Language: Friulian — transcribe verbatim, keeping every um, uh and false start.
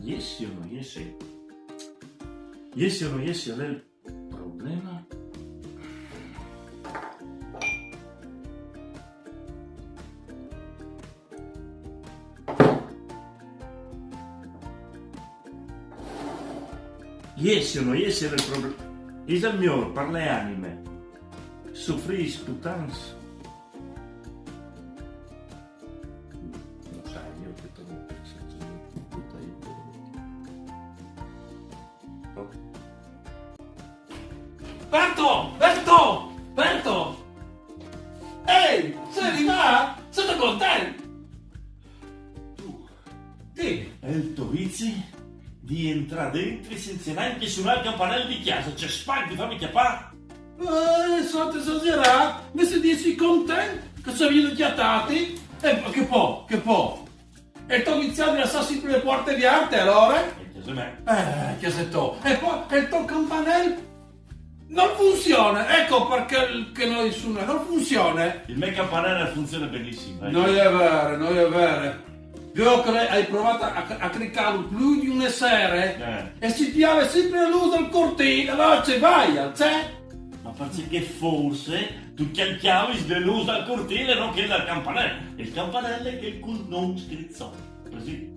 Jessi o no jessi? Jessi o no jessi al è il problema? Jessi o no jessi al è il problema? Isal miôr par le anime sufrî i sputans? No sai, jo che to mi penso che puta io. Berto! Berto! Berto! Ehi, sês rivât? Soi content! Tu, ti, e je il to vizi di jentrâ dentri cence nancje sunâ il campanel di cjase, ce spant di fâmi cjapâ! Eh, sêstu esagerât? Mi soi dit content che o soi vignût a cjatâti. E che po, che po? E tu vizi di lassâ simpri lis puartis viertis, alore? E cjase mê. Eh, cjase tô. E po, e il to campanel nol funzione. Eco parcè che nol sune, nol funzione. Il me campanel al funzione benissim, eh. No je vêr, no je vêr. Jo o ai provât a, a, a clicâlu plui di une sere. Eh. E si piave simpri la lûs dal cortîl, alore ce vaial, ce? Ma parcè che forsit tu cjalcjavis la lûs dal cortîl e no chê dal campanel. E il campanel al è chel cul non scrit sot. Cusì.